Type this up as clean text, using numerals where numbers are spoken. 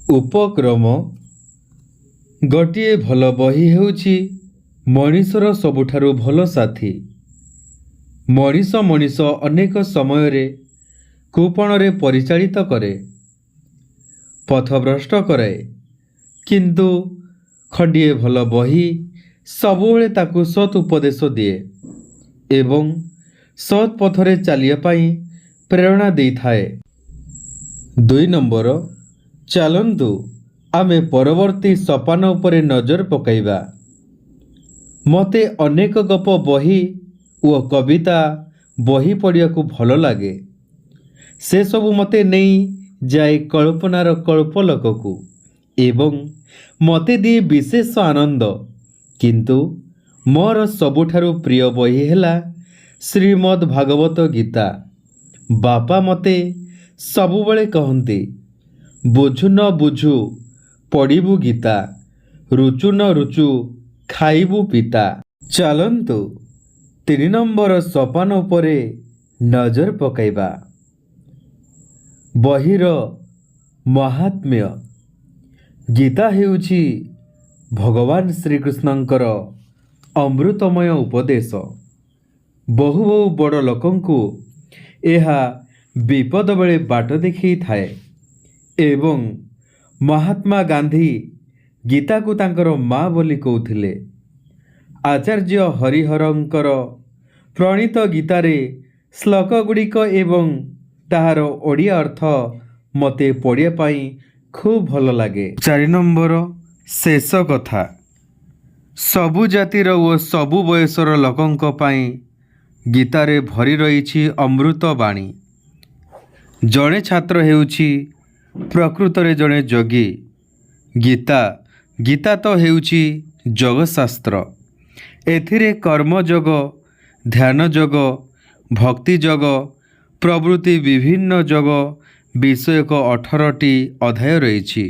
ଉପକ୍ରମ। ଗୋଟିଏ ଭଲ ବହି ହେଉଛି ମଣିଷର ସବୁଠାରୁ ଭଲ ସାଥୀ। ମଣିଷ ମଣିଷ ଅନେକ ସମୟରେ କୁପଣରେ ପରିଚାଳିତ କରେ, ପଥଭ୍ରଷ୍ଟ କରାଏ, କିନ୍ତୁ ଖଣ୍ଡିଏ ଭଲ ବହି ସବୁବେଳେ ତାକୁ ସତ୍ ଉପଦେଶ ଦିଏ ଏବଂ ସତ୍ ପଥରେ ଚାଲିବା ପାଇଁ ପ୍ରେରଣା ଦେଇଥାଏ। 2 ନମ୍ବର। ଚାଲନ୍ତୁ, ଆମେ ପରବର୍ତ୍ତୀ ସୋପାନ ଉପରେ ନଜର ପକାଇବା। ମୋତେ ଅନେକ ଗପ ବହି ଓ କବିତା ବହି ପଢ଼ିବାକୁ ଭଲ ଲାଗେ। ସେସବୁ ମୋତେ ନେଇ ଯାଏ କଳ୍ପନାର କଳ୍ପଲୋକକୁ ଏବଂ ମୋତେ ଦିଏ ବିଶେଷ ଆନନ୍ଦ। କିନ୍ତୁ ମୋର ସବୁଠାରୁ ପ୍ରିୟ ବହି ହେଲା ଶ୍ରୀମଦ୍ ଭାଗବତ ଗୀତା। ବାପା ମୋତେ ସବୁବେଳେ କହନ୍ତି, "ବୁଝୁ ନ ବୁଝୁ ପଢ଼ିବୁ ଗୀତା, ରୁଚୁ ନ ରୁଚୁ ଖାଇବୁ ପିତା।" ଚାଲନ୍ତୁ, 3 ନମ୍ବର ସୋପାନ ଉପରେ ନଜର ପକାଇବା। ବହିର ମାହାତ୍ମ୍ୟ। ଗୀତା ହେଉଛି ଭଗବାନ ଶ୍ରୀକୃଷ୍ଣଙ୍କର ଅମୃତମୟ ଉପଦେଶ। ବହୁ ବହୁ ବଡ଼ ଲୋକଙ୍କୁ ଏହା ବିପଦ ବେଳେ ବାଟ ଦେଖାଇଥାଏ ଏବଂ ମହାତ୍ମା ଗାନ୍ଧୀ ଗୀତାକୁ ତାଙ୍କର ମା ବୋଲି କହୁଥିଲେ। ଆଚାର୍ଯ୍ୟ ହରିହରଙ୍କର ପ୍ରଣୀତ ଗୀତାରେ ଶ୍ଲୋକଗୁଡ଼ିକ ଏବଂ ତାହାର ଓଡ଼ିଆ ଅର୍ଥ ମୋତେ ପଢ଼ିବା ପାଇଁ ଖୁବ୍ ଭଲ ଲାଗେ। 4 ନମ୍ବର, ଶେଷ କଥା। ସବୁ ଜାତିର ଓ ସବୁ ବୟସର ଲୋକଙ୍କ ପାଇଁ ଗୀତାରେ ଭରି ରହିଛି ଅମୃତ ବାଣୀ। ଜଣେ ଛାତ୍ର ହେଉଛି ପ୍ରକୃତରେ ଜଣେ ଯୋଗୀ। ଗୀତା, ଗୀତା ତ ହେଉଛି ଯୋଗଶାସ୍ତ୍ର। ଏଥିରେ କର୍ମଯୋଗ, ଧ୍ୟାନ ଯୋଗ, ଭକ୍ତି ଯୋଗ ପ୍ରଭୃତି ବିଭିନ୍ନ ଯୋଗ ବିଷୟକ 18ଟି ଅଧ୍ୟାୟ ରହିଛି।